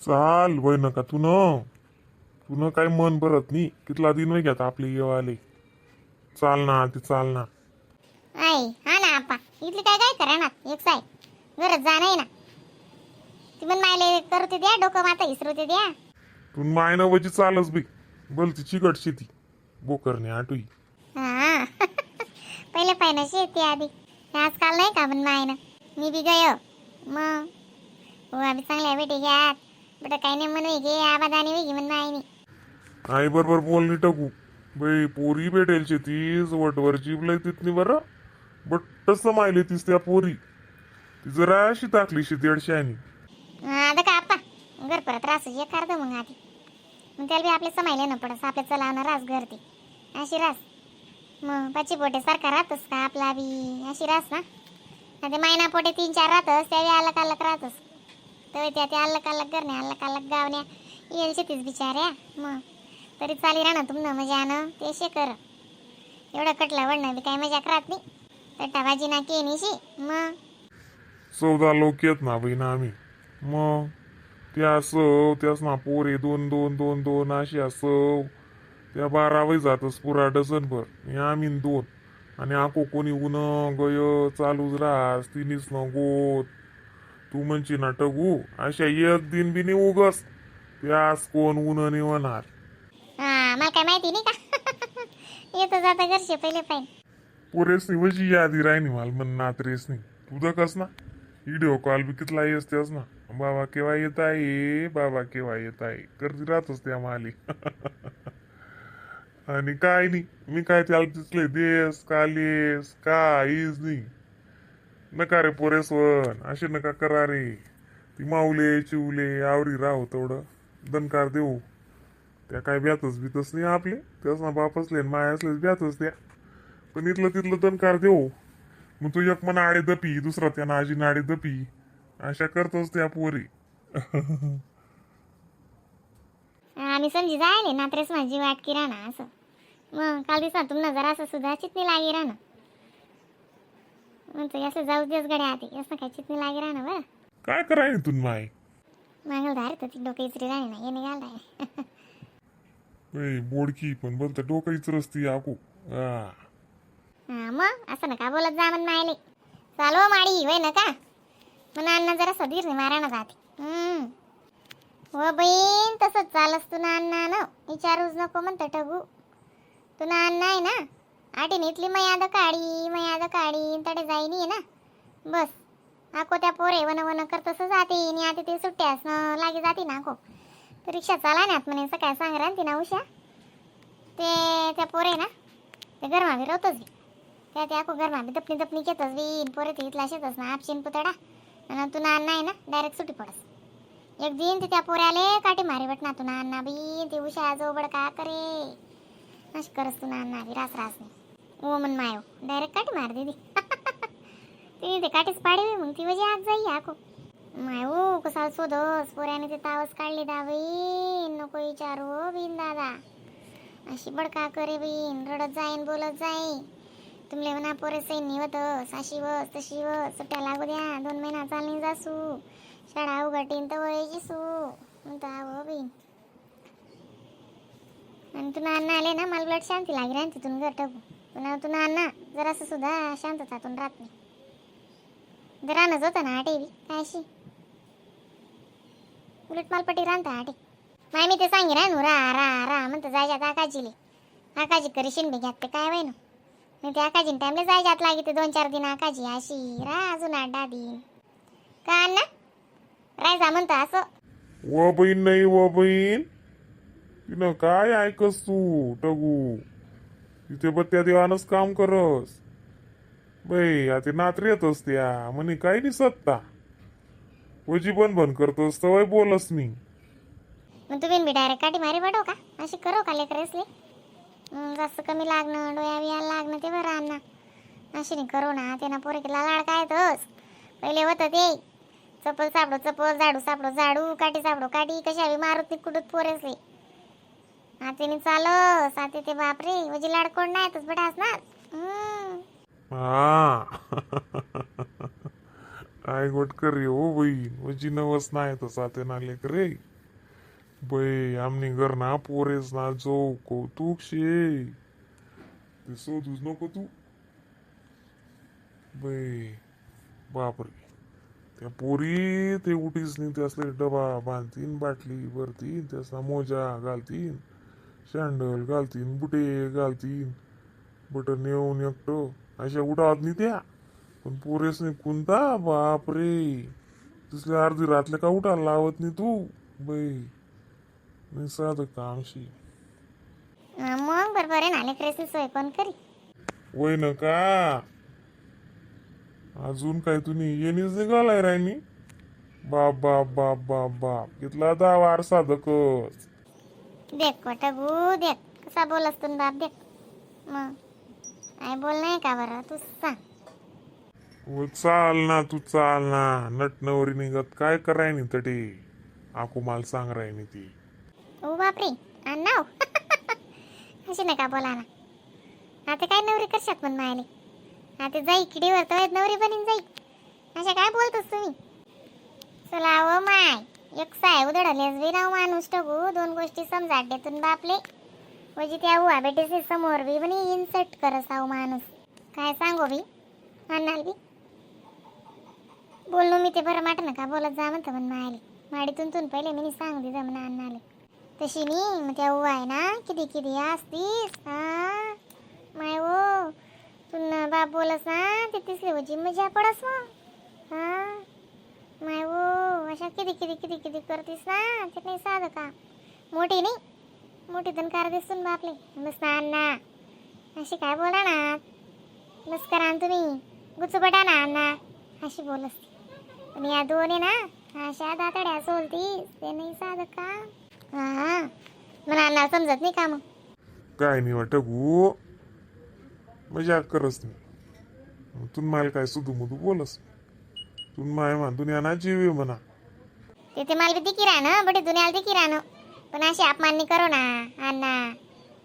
चाल वय नका तू न तू न काय मन भरत नाही. कितला दिन वय घ्यात आपले येवाले. चाल ना ते चाल ना. आई हा ना आपा, इथली काय काय करा ना, एक साय गरज जा नाही ना. ती पण मायले करू ते द्या, डोकं माता इसरू ते द्या. तू माय ना वजी चालच बी बोलती चिकट शेती बोकरने आटुई. हा, पहिले पाहिजे शेती आधी, आजकाल नाही का. पण माय ना मी बी गयो मग हो, आम्ही चांगल्या भेटी घ्यात बेटा, काही नाही म्हणू घे आबादानी वेगी म्हण मायनी. आई बरोबर बोलणी टाकू बाई, पोरी भेटेल शेतीच वटवर जीभ तिथनी बरं बट तसं मायले तीच त्या पोरी ती जरा अशी टाकली शेती अडशानी. आता का आप्पा घर परत रास एक अर्ध मग आधी मग त्याला बी आपले समायले ना पडस आपल्या चलावणार रास घर ते अशी रास. मग पाची पोटे सारखा राहतस का आपला बी अशी रास ना. ते महिना पोटे तीन चार राहतस, त्या बी अलग अलग राहतस. तर त्या त्या अलग अलग करण्या अलग अलग गावण्या येईल शेतीच बिचाऱ्या. मग तरी चाली राहणार तुमनं मजा न ते शे कर. एवढं कटला वडणं बी काही मजा राहत नाही, तट्टा भाजी ना केनीशी मग. 14 लोक येत ना बहीण आम्ही. मग त्या असं त्याच ना पोरे दोन दोन दोन दोन अशी असं त्या 12 वय जातस पुरा डझनभर आणि आम्ही न दोन आणि आको कोणी उन गय चालूच रास तिनीच न गोत. तू म्हणची ना टगू, अशा एक दिन बी नाही उगस त्यास कोण ऊन नाही होणार. हा, मला काय माहिती नाही का, येतं जातं घरचे पहिले पाहिजे. पोरेसनी वजी यादी राहिनी मला म्हण नात्रेसनी. तुझं कस ना व्हिडिओ कॉल बी कितला येस ना, बाबा केव्हा येत आहे, बाबा केव्हा येत आहे करती राहतोस त्या माली. आणि काय नाही, मी काय त्याला दिसले देस कालेस काहीच नाही. नका रे पोरेसवन असे नका करा रे. ती माऊले चिवले आवरी राहो तेवढं दनकार देऊ. त्या काय ब्यातच बीतच नाही आपले, त्याच ना बाप असले आणि माय असलेच ब्यातच त्या. पण इथलं तिथलं दनकार देऊ. मग तू एक म्हणा आडे दपी, दुसरा त्या आजी नाडे दपी, अशा करतोच त्या पोरी. आम्ही समजी जायले नात्रेस माझी वाट की राहणार असं. मग काल दिसा तुम्हाला जरा असं सुद्धा चितनी लागी राहणं म्हणतो, असं जाऊ देस गड्या आधी, असं काय चितनी लागी राहणं बरं. काय कराय तू माय? मागल धार तर ती डोकं इचरी राही ना, ये निघाल आहे. ए, बोडकी पण बोलता डोकं इचरस ती आकू हा. हा, मग असं नका बोलत जा म्हण मायले. चालव माडी वय नका म्हण अण्णा, जरा सधीर नाही मारा ना जाते. हम्म. हो बहीण, तसंच चालस तू ना अण्णा न विचारूच नको म्हणतं ठगू. तू ना अण्णा आहे ना आठीन इथली मयाद काढी मयाद काढी तडे जाईनी आहे ना बस. आको त्या पोरे वन वन करतस जाते आणि आता ते सुट्ट्यास न लागे जाते ना आको तर रिक्षा चाला ना म्हणे सकाळ सांग राहते ना उषा. ते त्या पोरे ना ते गरमा बी रवतच बी त्या त्या आको गरमा बी दपणी दपणी घेतच बी पोरे. ते इथला शेतच ना आपशीन पुतडा आणि तू ना अण्णा आहे ना डायरेक्ट सुटी पडस. एक दिन ते त्या पोऱ्याले काठी मारी बट ना तू ना अण्णा बी ते उषा जोबड का करे अशी करस तू ना अण्णा बी रास रास नाही. ओ म्हण मायो डायरेक्ट काठी मार दिदी तिने ते काठीच पाडे. मग ती म्हणजे आज जाई आको माय ओ कसा शोधस पोऱ्याने ते तावस काढली दा बहीण, नको विचारू हो बिन दादा. अशी बडका करे बहीण, रडत जाईन बोलत जाईन. तुमले म्हणा पोरे सैन निवतस अशी बस तशी बस, सुट्ट्या लागू द्या 2 महिना चालणी जासू, शाळा उघटीन तर वळायची सू म्हणतो हो बहीण. आणि तुला अण्णा आले ना मला ब्लड शांती लागली राहते तिथून घर टाकू. पुन्हा तुला अण्णा जरासं सुद्धा शांततातून राहत नाही. रानच होतं ना आटे बी काय अशी उलट मालपट्टी रांधता आटे. माय मी ते सांगी रानू रा रा रा म्हणतं जायच्यात आकाजीले आकाजी करीशीन बी घ्यात ते काय वय ना. मी ते आकाजीन टाइमला जायच्यात लागे ते 2-4 दिन आकाजी अशी रा अजून 8-10 दिन का अण्णा रायजा म्हणतं असं. व बहीण नाही व बहीण, तिनं काय ऐकस तू टगू, तिथे बत्त्या देवानच काम करस बाई. आता नात्री येतस त्या म्हणे काय नाही सत्ता वजी बन बन करतोस तवय बोलस मी. मग तुम्ही बी डायरेक्ट काठी मारी पडो का अशी करो का लेकरेसले. जास्त कमी लागणं डोळ्या बियाला लागणं ते बरं अण्णा, अशी नाही करू ना. ते ना पोरे लाड काय तोच पहिले होतं ते चप्पल सापडो चप्पल, झाडू सापडो झाडू, काठी सापडो काठी, कशा बी मारत नाही कुठं पोरेसले. आतेने चालस आते ते बापरे म्हणजे लाड कोण नाही तस बटा असणार. हा काय गोट कर रे हो बहीण, वजी नवस नाही तसा ते ना लेकर रे. बै आमनी घर ना पोरेस ना जो कौतुक शे ते शोधूच नको तू. बै बापरे, त्या पोरी ते उठीच नाही, त्यासले डबा बांधतीन, बाटली भरतीन, त्यासना मोजा घालतीन, सँडल घालतीन, बुटे घालतीन, बटन नेऊन एकटं अशा उठावत नाही त्या. पण पोरेस नाही कोणता, बापरे, तिसल्या अर्धी रातले का उठायला लावत नाही तू. बाई, नाही साधं कामशी. मग बरोबर आहे ना, लेकरेसनी सोय कोण करी? वय नका, अजून काय तुम्ही येणीच निघालाय रायनी. बाप बाप बाप बाप बाप, कितला दावार साधकच. देख कोटगू, देख कसा बोलस तू बाप, देख. मग आई बोल नाही का बरं, तू सांग. व चाल ना तू, चाल ना. नटनवरी निघत काय कराय नी तटे आकू माल सांग रायनी ती. ओ बापरे अण्णा, अशी नका बोला ना. आता काय नवरी करशात पण मायले? आता जाई किडीवर तर नवरी बनीन जाई. अशा काय बोलतोस तुम्ही? चला ओ my, एक साय उधळलेस बी राव माणूस टगू. दोन गोष्टी समजा देतून बापले म्हणजे त्या उवा बेटेचे समोर बी म्हणे इन्सर्ट करस आहो माणूस. काय सांगू बी अण्णाला बी बोललो मी ते बरं वाट नका बोलत जा म्हणतं. पण मायले माडीतून तून पहिले मी सांग दिलं म्हणा अण्णाले. तशी नी मग त्या उवा आहे ना, किती किती असतीस. हा माय हो, तुन बाप बोलस ना ते तिसली होची मजा पडस मग. हा माय हो, अशा किती किती किती किती करतीस ना, ते नाही साधं का. मोठी नाही, मोठी तन कार दिसून बापले. बस ना अण्णा, अशी काय बोला ना. बस करा ना तुम्ही, गुचुपटा ना अण्णा, अशी बोलस. पण या दोन आहे ना, अशा दातड्या सोलतीस, ते नाही साधं का. हा मला अण्णा समजत नाही का मग? काय नाही वाटत गो, मजा करस नाही. तू मला काय सुधू मुधू बोलस तू माय मा दुनिया ना जीव आहे म्हणा. ते ते मला बी दिकी राहणं बटे, दुनियाला दिकी राहणं, पण अशी अपमान नाही करू ना अण्णा.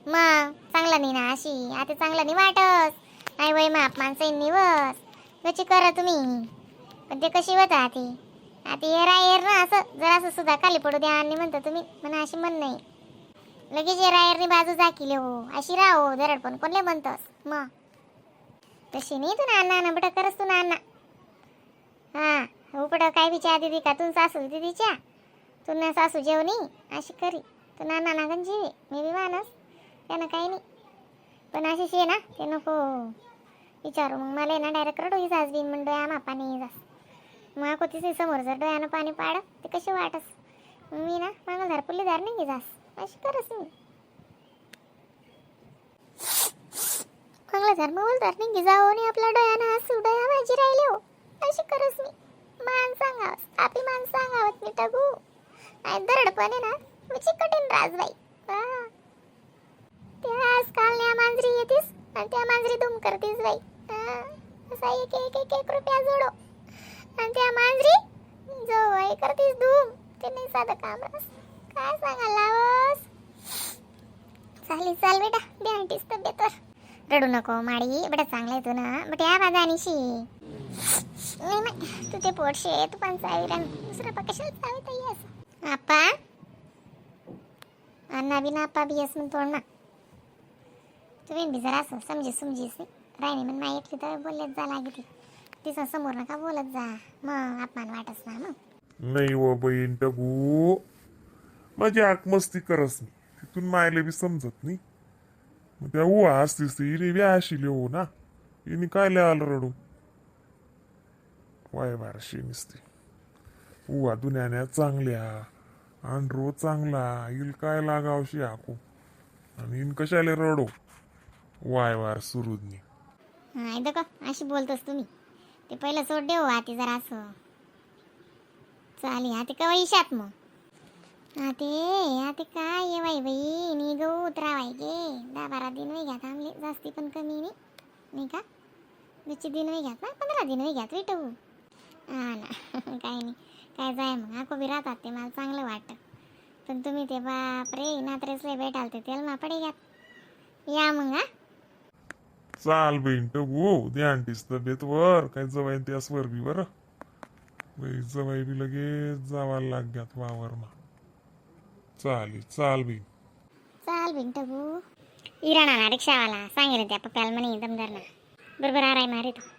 मग चांगलं नाही ना अशी, आता चांगलं नाही वाटस. आई वय मग अपमान सैन निवस कशी करा तुम्ही, पण ते कशी होता ती आता येरा येर ना, असं जरासं सुद्धा खाली पडू द्या आणि म्हणता तुम्ही म्हणा, अशी म्हण नाही. लगेच येरा येरनी बाजू झाकीले हो, अशी राहो दरड पण कोणले म्हणतोस मग. तशी नाही तू ना अण्णा ना बट करस तू ना अण्णा. हा उपड काय विचार दिदी का तुम सासू दिदीच्या तुला सासू जेवणी अशी करी तू नाना नागन जीवे मी बी मानस त्यानं काही नाही. पण अशी शे ना ते नको विचारू मग मला आहे ना डायरेक्ट रडू ही सास बिन म्हण डोळ्या मा पाणी जास. मग कोतीच समोर जर डोळ्यानं पाणी पाड ते कसे वाटस. मग मी ना मागलधार पुल्लीधार नाही जास अशी करस मी. मागलधार मगलधार नाही जाऊ आणि आपल्या डोळ्यानं हसू डोळ्या माझी राहिले हो, अशी करस मी. मान सांगावस आपली मान सांगावत मी टाकू आणि दरड पण आहे ना म्हणजे कठीण राजबाई. हा. त्या आजकाल या मांजरी येतीस आणि त्या मांजरी धूम करतीस बाई. हा. असा एक एक एक एक रुपया जोडो आणि त्या मांजरी जो वय करतीस धूम, ते नाही साधं काम रास. काय सांगायला लावस. चालेल चाल बेटा, ध्यान तब्येतवर. रडू नको माडी बेटा, चांगलं आहे तू ना बेटा. या बाजानीशी नाही नाही, तू ते पोटशे तू पण चावी रान दुसरा पा कशाला चावी ताई असं. आप्पा अण्णा बी ना आप्पा बी येस म्हणून तोड ना तुम्ही बी जरा असं समजी समजीस नाही राहिनी म्हण माय एकली तर बोललेत जा लागली तिचा समोर नका बोलत जा, मग अपमान वाटस ना मग. नाही व बहीण टगू, माझी आक मस्ती करस नाही, तिथून मायले बी समजत नाही. मग त्या उवा असतीस ती हिने बी आशिले हो ना, हिने काय आलं रडू वाय बारशी निसती. उवा दुन्यान्या चांगल्या आणि चांगला इल काय लागावशी आकू आणि इन कशाले रडो वाय वार सुरुदनी. हा का अशी बोलतोस तुम्ही ते पहिलं सोड देऊ आती जरा असं चालेल. आते कवा इशात मग आते आते काय ये बाई बाई नी गहू उतरावाय गे 10-12 दिन वय घ्यात आमले, जास्ती पण कमी नाही नाही का वीसचे दिन वय घ्यात ना, 15 दिन वय घ्यात विटू. हा ना काही नाही काय जाय मग आको बी राहतात ते मला चांगलं वाटतं. पण तुम्ही ते बापरे नात्रेसले भेटाल ते तेल मापडे घ्यात या मग. हा चाल बहीण टगू, ध्यान टीस तब्येत वर काय जवाई त्यास वर बी बरं बाई, जवाई बी लगेच जावायला लाग्यात वावर मा. चालेल, चाल बी. चाल बिन टबू. इराणा ना रिक्षावाला सांगेल त्या पप्प्याला म्हणे दमदार ना बरोबर आराय मारे तो.